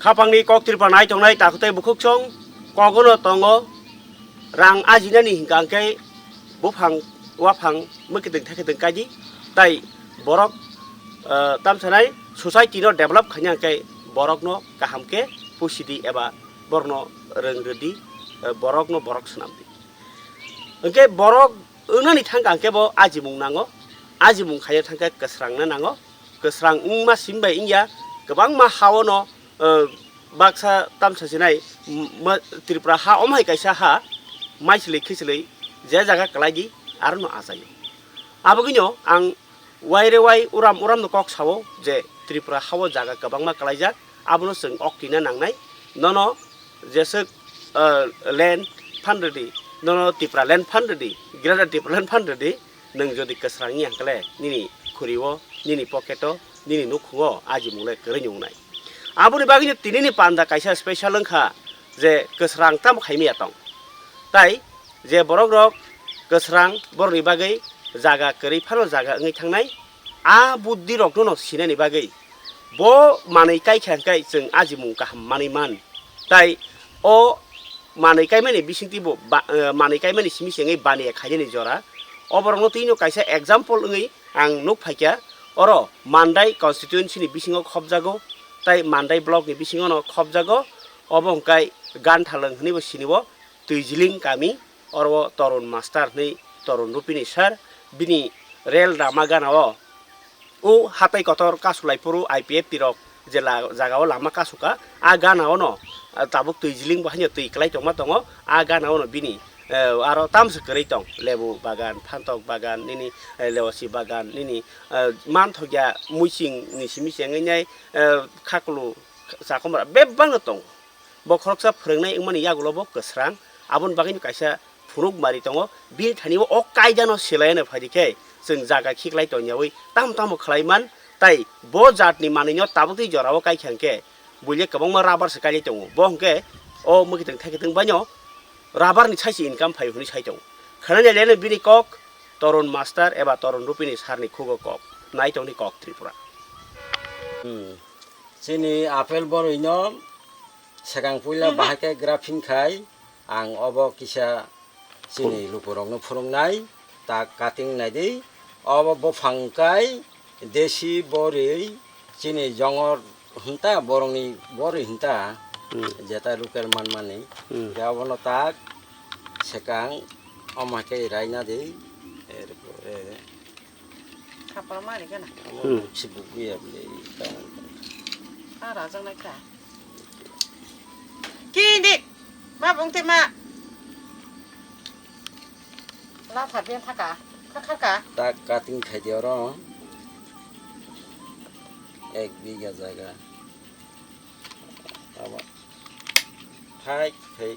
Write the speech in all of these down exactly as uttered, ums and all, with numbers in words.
Khapangni kok Tripura nai tongnai takhuk tei bukhuk song kogono tongo, rang ajinani hingka hingke buphang waphang mwkitwng thekitwng kaidi, tai borok, eh, tamsanai society no develop khaina hingke borokno kaham khe pusidi eba borokno rwng rwdi, eh, borokno borok swnamdi. Hingke borok wngnani thangka hingke bo ajimung nango, ajimung khaina thangkhe kwsrangna nango, kwsrang wngma simi bai wngya, kwbangma haono, eh, baksa tamsa sinai, m-, ma-, Tripura ha omo hai kaisa ha, maichwlwi khichwlwi je jaga kwlaidi arono achaio. Abogwino ang waire wai uram uramno kok sao je Tripura hao jaga kwbangma kwlaijak, abono chwng oktina nangnai, nono jeswk, eh, land phan rwdi, nono Tripura land phan rwdi, Greater Tripura land phan rwdi, nwng jodi kwsrang ya hwnkhe nini khuri-o, nini pocket-o, nini nukhungo ajimung le kwrwi wngnai. Aboni bagwino tinini panda kaisa special wngkha je kwsrang tamo khaimaya tong. Tai je borok rok kwsrang borokni bagwi jaga kwrwi phano jaga wngwi thangnai, a buddhi rokno no sinani bagwi bo manwi kaikha hwnkhe chwng ajimung kaham manwi man. Tai o manwi kaimani bisingtwi bo ba-, eh, manwi kaimani simi se wngwi baniya khainani jora. O borokno twino kaisa example wngwi ang nuk phaikha, oro Mandai constituency ni bisingo khopjago, tai Mandai block ni bisingo no khopjago. Obo hwnkhe Ganthalwng hwnwi bo sini o, Twijiling kami, oro o Torun Master hwnwi Torun Rupini sir, bini rel rama gana o, o hatai kotor kasulai phuru I P F T rok je la-, jaga o lama kasuka, a gana o no, ah, tabuk Twijiling bo haino twi kwlai tongma tongo, a gana o no bini, eh, aro tamsa kwrwi tong, lebu bagan, phantok bagan, nini, eh, leosi bagan, nini, eh, manthokya muising ni simi se wngwi nai, eh, khakulu chakomra bebak no tongo. Bo khoroksa phwrwngnai wngmani yagulo bo kwsrang, aboni bagwino kaisa phunuk mari tongo. Bini thani o kaida no selai no phaidi khe chwng jaga khiklai tonyawi tamo tamo khlai man, tai bo jat ni manwi no tabuk twi jora o kai kha hwnkhe buile kwbangma rubber se kailai tongo. Bo hwnkhe o mwkhitwng thekitwng baino rubber ni sai se income phaio hwnwi sai tongo. Khwnani leno bini kok Torun Master eba Torun Rupini sir ni khugo kok, nai tongni kok Tripura. Hmm. Chini apple borwi no swkang puila bahai khe grafting khai, ang obo kisa chini lukurokno phunuknai, tak cutting naidi. Obo buphang kai desi borwi, chini jongor hinta, borokni borwi hinta, Hmm. jeta local manmani. Hmm. Khe obono tak swkang omo hai khe raina di. Erpore Khapang mari gana. Hmm. Sibuk ya beli. Ah, rajang naikha. Kini. Ma bung te ma. La tha ben thaka. Kha kha ka. Tak cutting khai di oro. Ek bigha jaga. Abo. Khai khai.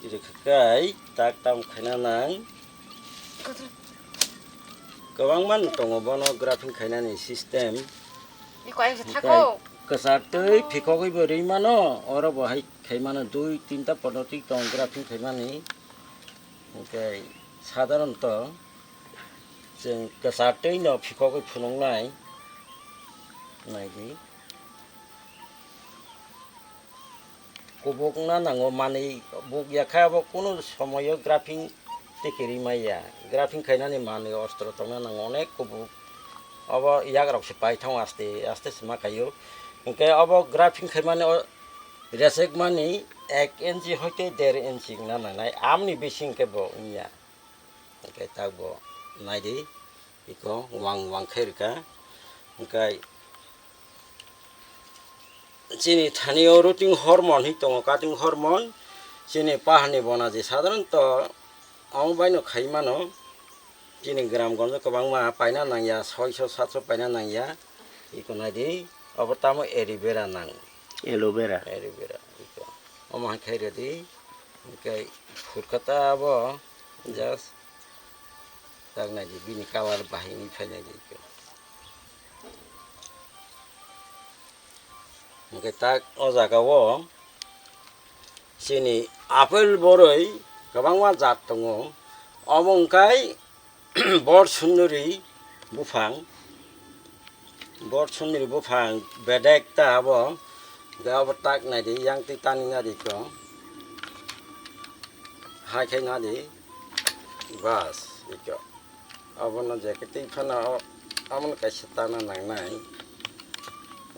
Iri khakai tak tam khaina nang. Kwbangma no tongo bono grafting khainani system. Iko ang se Hwnkhe thako. Kwchak twi phikogwi bo rwi mano, oro bo hai khai mano dui tinta pono twi tong grafting khaimani. Hwnkhe sadharanto chwng kwchak twi no phikogwi phunuknai. Naidi. Kubuk na nango manwi buk yakha abo kunu somoyo grafting tikiri maya. Grafting khainani manwi ostro tongna nango onek kubuk. Obo yagrok se paithang aste aste se ma khaio. Hwnkhe obo grafting khaimani o resek mani ek inchi hoite der inchi wngna nangnai. Amoni bising khe bo wngya. Hwnkhe tak bo naidi. Iko wang wang khe rwkha. Hwnkhe chini thani o rooting hormone hi tongo, cutting hormone. Chini paharni bona je sadharanto omo baino khai mano. Chini gram gonjo kwbangma paina nangya, soiso satso paina nangya. Iko naidi, obo tamo aloe vera nang. Aloe vera. Aloe vera, iko. Omo hai khai rwdi, hwnkhe phurkha ta abo, just tak naidi, bini colour bahai wngwi phai naidi iko. Hwnkhe tak o jaga o chini apple borwi kwbangma jat tongo, omo wngkhai Bor sunduri buphang, bor sunduri buphang bedek ta abo De abo tak nai di, yang twi tani na di ko. Hai khai na di. Bas, iko. Abono je ke twi phano o, abono kaisa tana nang nai.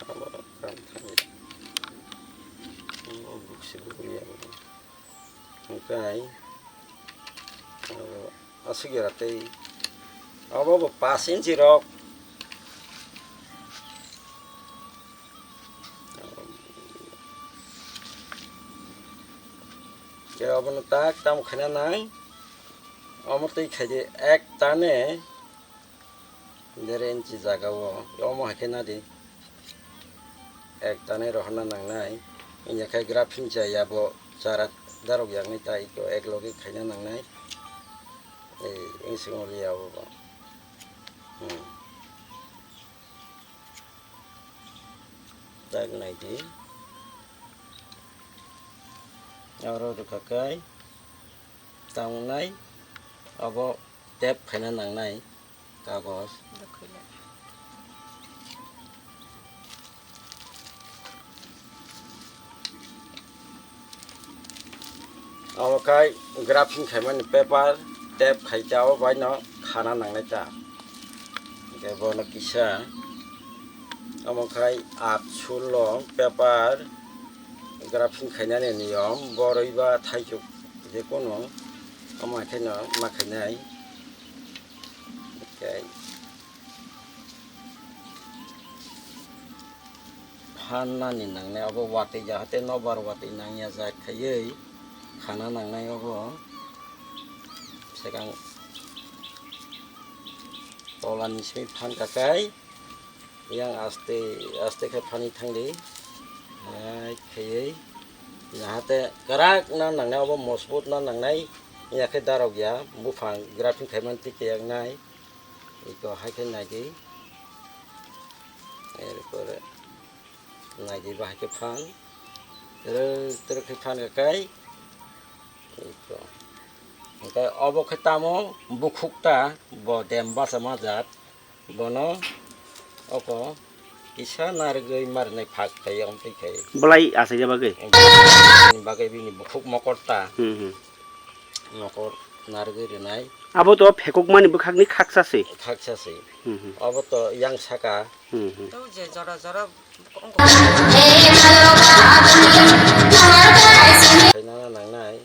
Abo kam thani. Abo buksi buku ya. Hwnkhe, o, aswk era tei obo bo pash inchi rok. Khe obono tak tamo khaina nang, omo twi khaidi ek tane. Dere inchi jaga o, omo hai khe na di. Ek tane rohorna nangnai. Wngya khe graphic chaya bo chara darok yaknai tai ko ek logi khaina nangnai. Ei, wng swngo liya obo. Hmm. Tak nai di. Aro rwkha kai. Tangnai. Abo tep khaina nangnai. Kagoj. Omo khai graphic khaimani paper tep khai ta o bai no khana nangnai ta. Hwnkhe bono kisa omo khai at sullo paper graphic khainani niyom boroi ba thaichuk je kono omo hai khe no ma khainai. Hwnkhe phan nani nangnai obo watwi jahate nobar watwi nangya jak khaiwi khana nangnai obo swkang tola ni simi phan kakai yang aste aste khe phani thangdi hai khaiwi jahate kwrak na nangnai obo mosbut na nangnai ya khe darok ya buphang graphic khaimani twi khe yak nai. Iko hai khe nai di. Erpore nai di bahai khe phan. Teruk teruk khe phan khe kai. Iko. Hwnkhe obo khe tamo bukhuk ta bo dem basa ma jat. Bono oko kisa narigwi marinai phak khai omtwi khai. Bolai achaina bagwi? Bagwi bini bukhuk mokor ta. Hmm, hmm. Mokor narigwi rwnai. Abo to phekukmani bwkhakni khaksa se. Khaksa se. Hmm, hmm. Abo to yang saka. Hmm, hmm. To je jora jora wngkha. Khainana nangnai.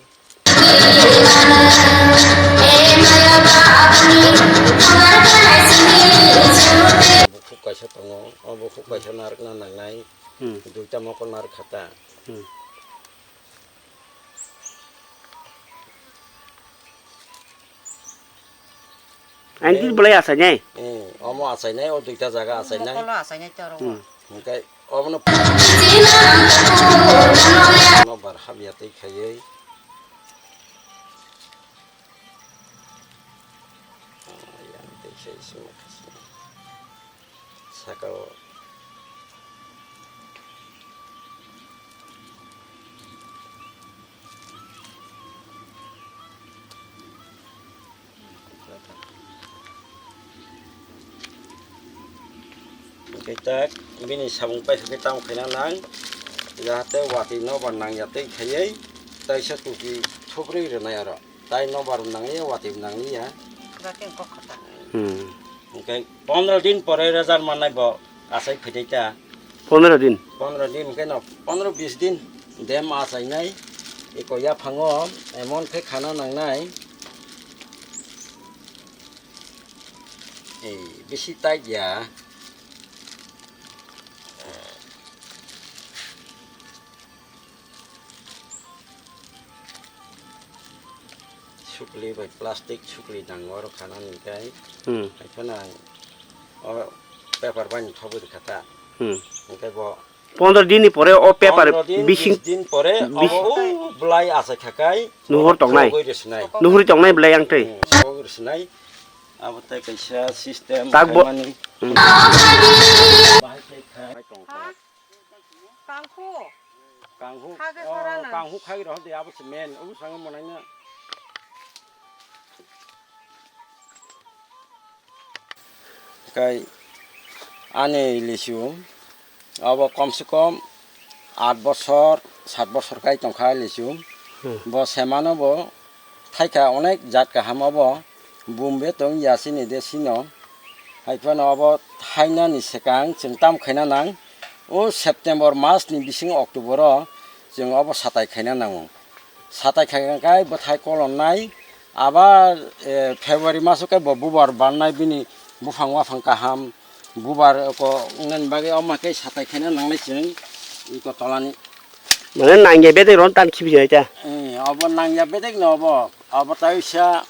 Bukhuk kaisa tongo, o bukhuk kaisa narwkna nangnai. Hmm. Duita mokol narwk kha ta. Hmm. Ang khe belai achainai. Hmm, omo achainai, o duita jaga achainai. Mokolo achainai to oro. Hmm. Hwnkhe obono no bar habya twi khaiwi. Yang twi khaiwi sima khasima. Saka o. Hwnkhe tak bini samung paikha khe tamo khaina nang, jahate watwi nobar nangya tei khaiwi taisa tuki thubrwi rwnai aro. Tai nobar nangya, watwi nangya. Jahate kok khata. Hmm. Hwnkhe pondro din pore result mannai bo achai phaidai ta. Pondro din? Pondro din hwnkhe no, pondro bis din dem achainai. Eko yaphango emon khe khana nangnai. Ei, bisi tight ya. Sukli bai plastic sukli nango oro khanani hwnkhe. Hmm. Haiphano ang o paper bai thobwi rwkha ta. Hmm. Hwnkhe bo pondro din ni pore o paper pondro din, bising bis din pore bis obo o belai achai khakai nuhur tongnai. Khogwi rwsinai. Nuhuri tongnai belai ang tei. Hmm, khogwi rwsinai. Abo tei kaisa system tak bo khaimani. Hmm. Bahai khe khai. Kanghu. Kanghu. Khagwi oh, khorana. Kanghu khagwi rohor de abo se men. Abo sango manaina. Kai ani lisu abo kom se kom Aat bosor, saat bosor kai tongkha lichu. Hmm. Bo semano bo thaikha onek jat kaham obo. Bumbe tong ya sini de sino. Haiphano obo thainani swkang chwng tam khaina nang. O September mas ni bising October o chwng obo satai khaina nango. Satai khaina kai bwthai kolonnai. Aba, eh, February maso kai bo bubar bannai bini buphang waphang kaham. Bubar ko wngnani bagwi omo khe satai khaina nangnai chwng iko tolani. Mane nangya bedek ron tan khibi jai ta. Eh, obo nangya bedek no obo. Obo tai sa,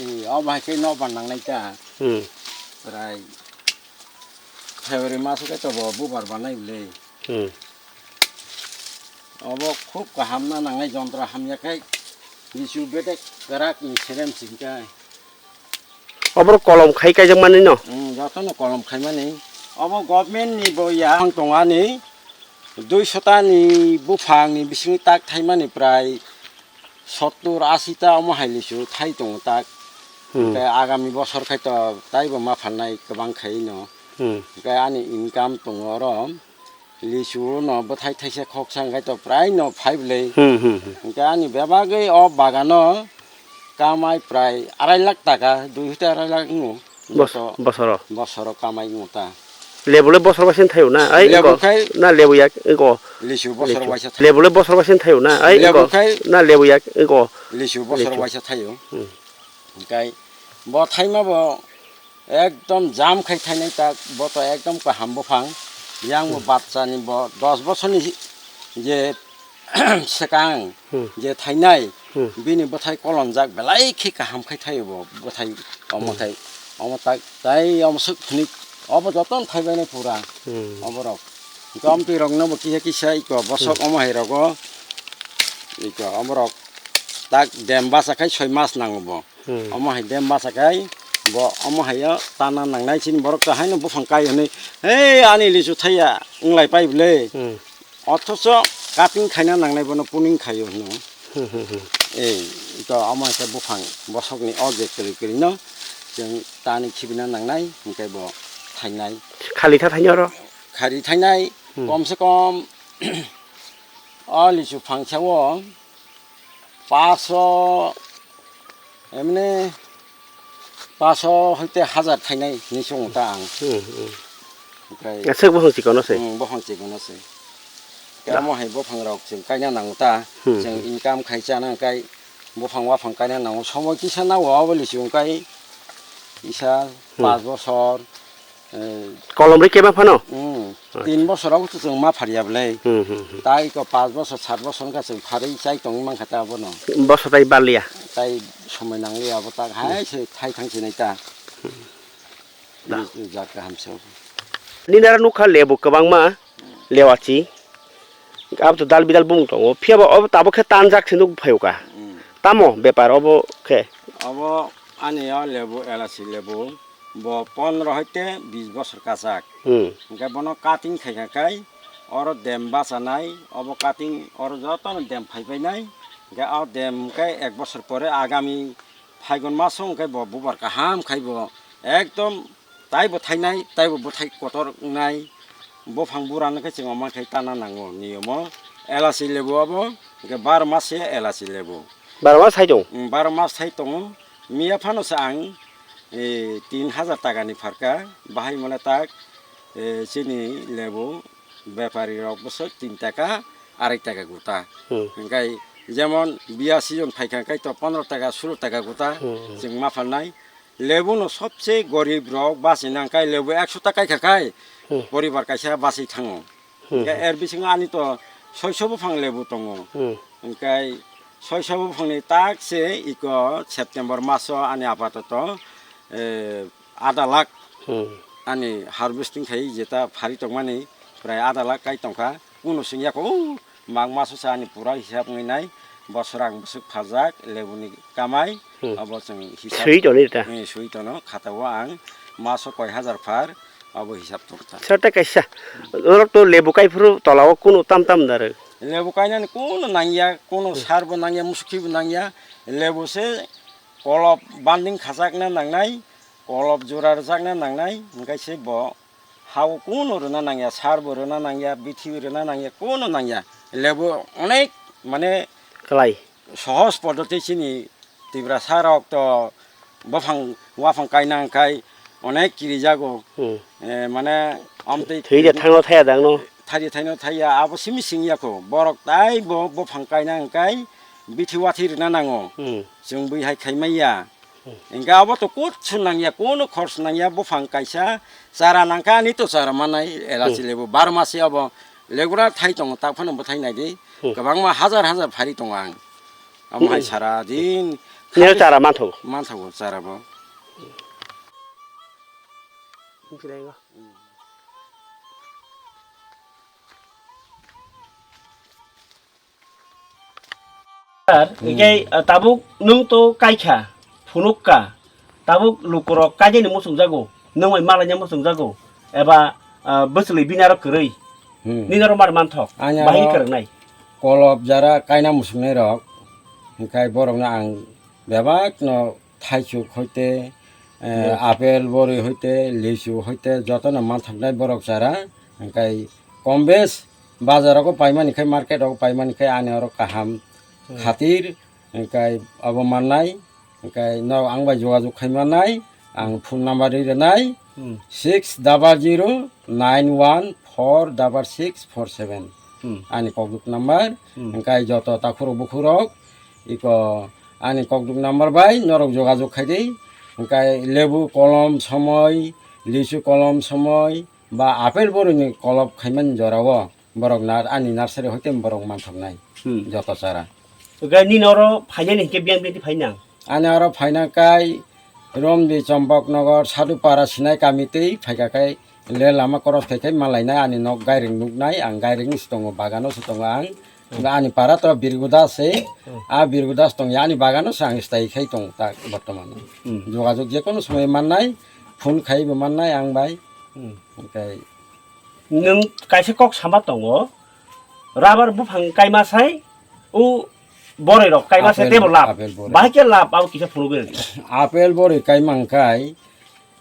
eh, obo hai khe no ban nangnai ta. Hmm. Prai February maso khe to bo bubar banai bwle. Hmm. Obo khub kaham na nangnai jontro hamya khai lichu bedek kwrak ni serem singkai. Oborok kolom khai kaijak mani no? Hmm, jotono kolom khai mani. Obo government ni bo ya ang tongani duiso ta ni buphang ni bising tak thaimani prai sottur ashi ta omo hai lichu thai tongo tak. Hmm. Tei agami bosor khai to taibo ma phalnai kwbang khai no. Hmm. Tei ani income tongo oro. Lichu no bwthai thaisa khoksa hwnkhe to prai no phai bwlai. Hmm, hmm, hmm. Hwnkhe ani bebagwi o bagano kamai prai arai lakh taka, dui hwte arai lakh wngo. Bos-, Joto bosoro? Bosoro kamai wngo ta. Lebu le bosor bai sen thaio na? Ai, lebu eko. Khai na lebu ya, eko. Lichu bosor waisa thaio. Lebu le bosor bai sen thaio na? Ai, lebu eko. Khai na lebu ya, eko. Lichu bosor waisa thaio. Hmm. Hwnkhe bo thaima bo ekdom jam khai thainai ta, bo to ekdom kaham buphang. Yang bo bachani bo dos bosorni je swkang je thainai, bini bwthai kolonjak belai khe kaham khai thaio bo bwthai omo thai omo tak tai omo swk phunuk obo jotono thaibainai pura oborok. Hwnkhe omtwi rokno bo kisa kisa iko bosok omo hai rogo iko omorok tak dem basa khai soi mas nango bo. Hmm. Omo hai de masa kai bo omo hai o tana nangnai chini borok to haino buphang kai hwnwi, "Hei, ani lichu thaiya," wnglai pai bwle. Hmm. Othocho cutting khaina nangnai bono pruning khaio hwno. Hmm, hmm, hmm. Ei, to omo hai khe buphang bosokni o je kwrwi kwrwi no chwng tani khibina nangnai, hwnkhe bo thainai. Khali kha thainai oro? Khali thainai, hmm, kom se kom o lichu phangsa o paso Emne paso hoite hazar thainai hinwi chong ta ang. Hmm, hmm. Okai. Aswk buphang chikon no se? Hmm, buphang chikon no se. Omo hai buphang rok chwng kaina nango ta. Hmm, chwng hmm, income khai chana kai buphang waphang kaina nango. Somoi kisa nao aboni chwng kai isa, hmm, pas bosor, Eh, kolom ri kema phano? Hmm. Acha. Tin bosor rok chwng ma phariya bwle. Hmm, hmm, hmm. Tai ko pas bosor, sat bosor wngkha chwng pharwi chai tongwi mankha ta abono. Bosor tai baliya. Tai somoi nangliya abo tak hai se thai thang sinai ta. Hmm. Da. Ni, ni jak kaham se. Nini aro nukha lebu kwbangma, lewachi. Abo to dal bidal bumung tongo. Phiya bo obo tabuk khe tanjak se nuk phaio ka. Hmm. Tamo bepar obo khe? Obo ani o lebu, elachi lebu. Bo pondro hoite bis bosor kachak. Hmm. Hwnkhe bono cutting khaikha khai oro dem bachanai, obo cutting oro jotono dem phaipainai. Hwnkhe o dem hwnkhe ek bosor pore agami Phaigon maso hwnkhe bo bubar kaham khai bo ekdom taibo thainai, taibo bwthai kotor wngnai. Buphang burano khe chwng omo khai tana nango niyomo. Elachi lebu abo hwnkhe baro mas se elachi lebu. Baro mas thai tongo? Mm, baro mas thai tongo. Miya phano se ang, eh, tin hajar taka ni pharka, bahai mole tak, eh, chini lebu bepari rok bwswk tin taka, arai taka guta. Hmm. Hwnkhe jemon biya season phaikha hwnkhe to pondro taka, sulo taka guta, hmm, hmm, chwng ma phalnai. Lebu no sobse gorib rok bachina hwnkhe lebu ekso ta kai kha khai, hmm, poribar kaisa bachwi thango. Hmm. Hwnkhe er bisingo ani to soiso buphang lebu tongo. Hmm. Hwnkhe soiso buphangni tak se iko September maso ani apatoto, eh, ada lakh, hmm, ani harvesting khai jeta phari tongmani prai ada lakh kai tongkha. Uno sing yako, o, mag maso se ani pura hisab wngwi nai, bosor ang bwswk phaljak, lebuni kamai, hmm, abo chwng hisab, swi toni ta? Eh, swi tono, khatao ang maso koi hajar phar, abo hisab tong ta. Sir, tei kaisa, norok to lebu kai phuru tola o kunu tam tam da rw? Lebu kainani kunu nangya, kunu, hmm, sar bo nangya, musuki bo nangya, lebu se kolop banding khajakna nangnai, kolop jora rwjakna nangnai, hwnkhe se bo Abo kuno rwna nangya, sar bo rwna nangya, bithi rwna nangya, kuno nangya. Lebu onek mane Kwlai. Sohoj poddoti chini Tiprasa rok to buphang, waphang kaina hwnkhe onek kirijago. Hmm. Eh, mane amtwi thwi de thangno thaya dang no. Thari thaino thaya abo simi singya kho. Borok tai bo buphang kaina hwnkhe bithi wathi rwna nango. Hmm. Chwng bui hai khaimaya. Hingke abo to kutsu nangya, kono khorch nangya, buphang kaisa chara nangkha, ani to chara manai, elachi Hmm. lebu, bar masi abo, legura thai tongo, tak phano bwthai naidi, Hmm. kwbangma hajar hajar phari tongo ang. Amo hai Hmm. sara din Nini chara manthogo. Manthogo chara bo. Sir, Hmm. Hingke, ah, tabuk nwng to kaikha, phunukka, tabuk lukurok kainani muchungjago, nwng bai malaina muchungjago, eba, ah, bwchwlwi bini aro kwrwi, Hmm. nini aro mar manthok, Ani bahai aro kwrwngnai. Kolop jara kaina muchungnai rok, hingkai borokno ang bebak no thaichuk hoite, eh, Yes. apple bori hoite, lichu hoite, jotono manthoknai borok chara, hingkai kombes bazar rogo paimani khai, market rogo paimani khai, ani oro kaham Hmm. khatir, hingkai abo mannai, hingkai no ang bai jogajog khai mannai, ang phone number ri rwnai, Hmm. six double zero nine one four double six four seven. Hmm. Ani kokduk number, Hmm. hingkai joto takhurok bukhurok, iko ani kokduk number bai norok jogajog khai di, hingkai lebu kolom somoi, lichu kolom somoi, ba apple boroni kolop khaimani jorao borok nar-, ani nursery hoite borok manthoknai Hmm. joto chara. Hingke nini oro phainani hingke biyang biyang phainang? Ani oro phaina kai Romdi Chompoknogor Sadhupara Sinai kami tei phaika kai le lama cross khai khai malainai ani nok gairing nuknai ang gairing se tongo bagano se tongo ang. Hmm. Ani para to Birgudas se, Hmm. a Birgudas tongya ani bagano se ang stai khai tongo ta bortoman. Hmm. Jogajog jekono somoi mannai, phone khai bo mannai ang bai. Hmm. Hingke Nwng kaisa kok sama tongo, rubber buphang kaima sai, o boroi rok kaima sai Apple, teibo lab. Apple boroi. Bahai khe lab abo kisa phunugwi rwdi. Apple boroi kaima hwnkhe,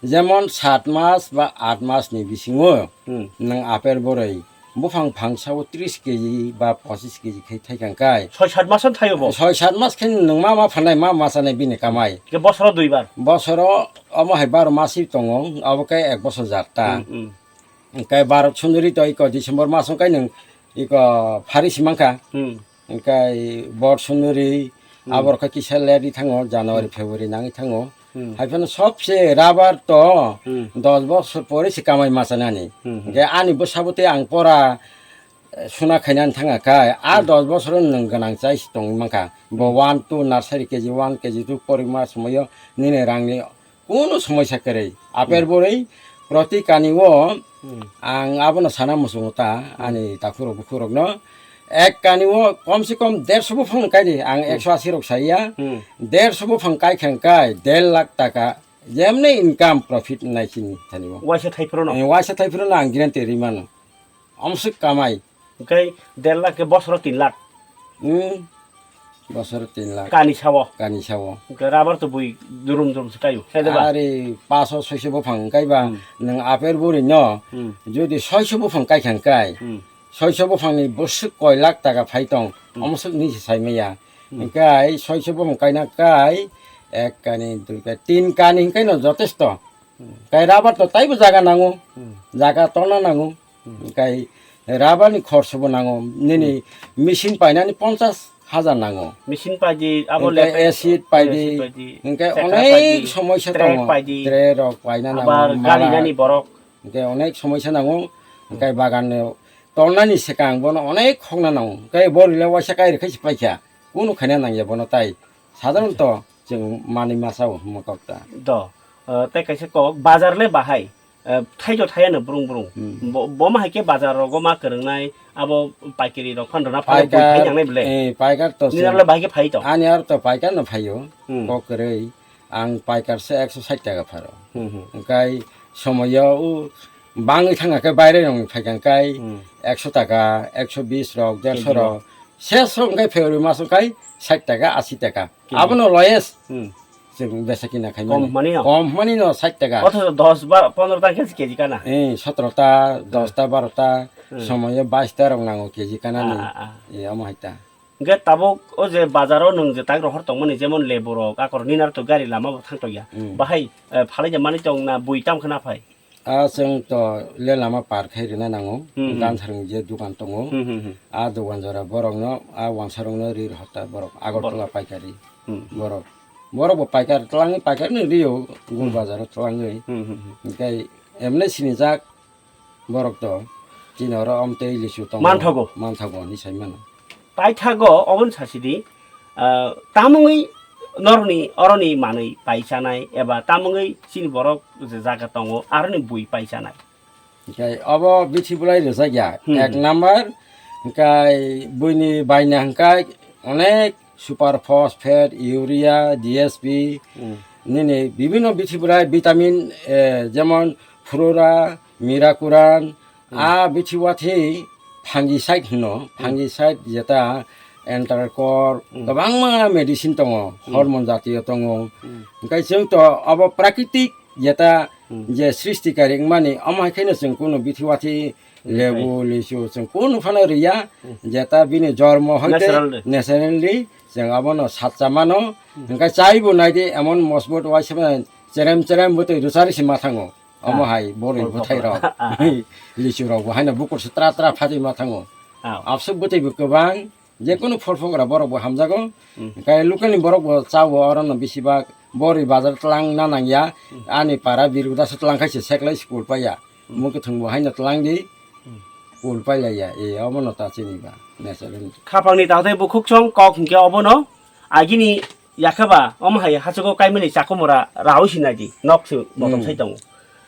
jemon sat mas ba aat mas ni bisingo Hmm. nwng apple boroi buphang phangsa o tris keji ba pochis keji khai thai kha hwnkhe. Soi sat mas thaio bo? Soi sat mas khe nwng ma ma phanai ma ma chanai bini kamai. Ke bosoro duibar? Bosoro omo hai baro mas tongo, abo khe ek bosor jar ta. Hmm, hmm. Hingke Bharat Sundari to iko December mas wngkha nwng iko phari si mankha. Hmm. Hingke Bor Sundari Hmm. aborok khe kisa late ri thango, January, Hmm. February nangwi thango. Hmm. Hai phano sobse rubber to Hmm. dos bosor pore se kamai machanani. Hmm, hmm. Hingke ani bwsabo tei ang pora, eh, suna khainani thangkha khe, a Hmm. dos bosor nwng gwnang chai se tongwi mankha. Bo Hmm. one, two nursery K G one, K G two porima somoio nini rangni Kuno somoisa kwrwi. Aper Hmm. borwi proti kani o Hmm. ang abono sana muchungo ta, Hmm. ani takhurok bukhurokno. Ek kani o kom se kom derso buphang kai di, ang Hmm. ekso asi rok saya. Hmm. Derso buphang kai khe kai der lakh taka jemni income profit nai chini thani o. Waisa thaiphuru no? Eh, waisa thaiphuru no ang guarantee ri mano. Omswk kamai. Hwnkhe der lakh khe bosoro tin lakh. Hmm. Bosoro tin lakh. Kani sao. Kani sao. Hwnkhe rubber to bui durum durum se kaio. Sai de ba? Are paso soiso buphang kai ba Hmm. nwng aper buri no. Hmm. Jodi soiso buphang kai khan kai. Hmm. Soiso buphang ni bwswk koi lakh taka phai tong. Hmm. Omswk ni se sai maya. Hmm. Hwnkhe soiso buphang kaina kai ek kani dui kani tin kani hwnkhe no jotesto. Hmm. Kai rubber to taibo jaga nango. Hmm. Jaga tona nango. Hmm. Hwnkhe rubber ni khorsa bo nango. Nini Hmm. machine painani ponchas hajar nango. Machine paidi, abo Hwnkhe lepe-, acid paidi. Acid paidi. Hwnkhe Chakra onek paidi, somoisa track tongo. Paidi. Tray rok paina nango, Abar mala. Galinani borok. Hwnkhe onek somoisa nango. Hmm. Hwnkhe bagan ni tolnani swkang bono onek khokna nango. Hwnkhe borok le waisa kai rwkhe se paikha. Kunu khaina nangya bono tai. Sadharanto chwng manwi masa o hwnma kok ta. Do, eh, tei kaisa kok, bazar le bahai, eh, thaijo thaiya no brung brung. Hmm. Bo, bo ma hai khe bazar rogo ma kwrwngnai, abo paikari rok phan rwna phano bui Paikar, phai nangnai bwle. Eh, paikar to Nini chwng, aro le bahai khe phai to. Ani aro to paikar no phaio, Hmm. kok kwrwi. Ang paikar se ekso sait taka pharo. Hmm, hmm. Hwnkhe somoyo o bangwi thangkha khe baire rok phai kha khe Hmm. ekso taka, ekso bis rok, derso Kg rok. Ses rok hwnkhe February mas wngkha sait taka, asi taka. Kg. Abono lowest. Hmm. Chwng besa kina khai Kom mani. Hwnmani no? Kom hwnmani no sait taka. Othocho dos ba pondro ta khe keji kana? Eh, sotro ta, dos ta, baro ta, Hmm. somoyo bais ta rok nango keji kana ni. Ah, ah, ah. Eh, omo hai ta. Hwnkhe tabuk o je bazaro nwng je tak rohor tongmani, jemon lebu rok, akor nini aro to gari lama bo thang tongya. Hmm. Bahai, eh, phalai ja mani tong na bui tam khna phai? A chwng to le lama par khai rwna nango. Hmm, hmm. Gansarung je dukan tongo. Hmm, hmm, hmm. A dukan jora borokno, a wansarokno ri rohor ta borok. Agartala Borok. paikari. Hmm. Borok. Borok bo paikar twlangwi, paikar no rio, gun Hmm. bazaro twlangwi. Hmm, hmm, hmm. Hwnkhe emne sinijak borok to chini oro amtwi lisu tongo. Manthogo. Manthogo hinwi sai mano. Paithago, oboni sasidi, ah, tamungwi norni oroni manwi paichanai eba tamungwi chini borok je jaga tongo aroni bui paichanai. Hwnkhe obo bithi bulai rwjak ya. Hmm, Ek hmm. number, hwnkhe buini baina hwnkhe onek super phosphate, urea, D S P, Hmm. nini bibhinno bithi bulai vitamin, eh, jemon flora, mirakuran, Hmm. a bithi wathi fungicide hino, Hmm. fungicide jeta enterococc, Hmm. kwbangma medicine tongo, Hmm. hormone jatiyo tongo. Hmm. Hwnkhe chwng to obo prakritik jeta Hmm. je srishtikari wngmani, omo hai kheno chwng kunu bithi wathi Hmm. lebu, lisu chwng kunu phano riya, Hmm. jeta bini jormo hoite Natural de. naturally chwng abono satcha mano. Hmm. Hwnkhe chaibo naidi emon mosbot waisa cherem cherem bwtwi rwchari se ma thango. Omo Ah. hai borwi Borwi bwthai rok. Ah, ah. Lisu rok bo haino bukur se tra tra phatwi ma thango. Ah. Absuk bwtwi bo kwbang, je kunu phol phogra borok bo hamjago. Hmm. Hwnkhe local ni borok bo chao oro no bisi bak borwi bazar tlang na nangya. Hmm. Ani para Birguda se tlang khai se seklai school paiya. Hmm. Mung kwthwng bo haino tlang di. Hmm. School pai laiya. E omo no ta chini ba. Naturally. Khapang ni ta tei bukhuk chong kok hwnkhe obo no agini Yakhe ba, omo hai hachugo kaimani chakumura raui sinai di, nok se motom Hmm. sai tongo.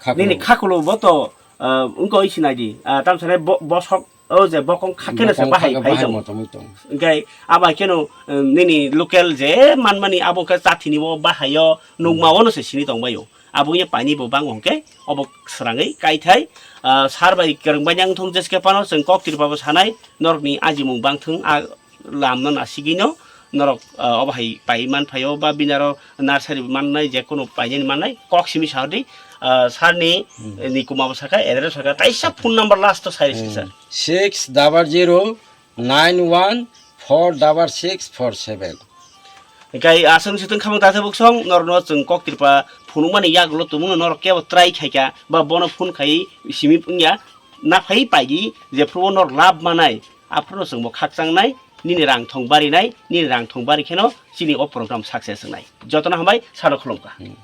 Khakulu. Nini khakulu bo to, ah, wngkha oi sinai di, ah, tamo sanai bo-, bosok, o je bokong kha khe no se Bokong bahai kha phai bahai tongo. Motom oi tongo. Hwnkhe abo hai kheno, um, nini local je manmani abo khe chathini bo bahai o, nukma Hmm. o no se sini tong bai o. Abo wngya paini bo bang hwnkhe, obo swrangwi kaithai, ah, sar bai kwrwng bai nang thung jeske phano chwng kok tirpa bo sanai, norokni ajimung bang thung, ah, lamno nasigwino norok, ah, obo hai pai man phaio ba bini aro nursery mannai je kono painani mannai kok simi sa hwdi, ah, sarni Hmm. ni kuma bo saka, address saka, taisa phone number last to sai risi Hmm. sir. Six double zero nine one four double six four seven. Hwnkhe aswk swtwng khamung tatha buksong norokno chwng kok tirpa phunukmani yagulo tongmungno norok kebo try khaikha ba bono phone khai simi wngya naphai paidi jephuru norok lab manai. Aphuru chwngbo khakchangnai, nini rang thong barinai, nini rang thong bari kheno chini o program success wngnai. Jotono hambai, sano khulumkha. Hmm.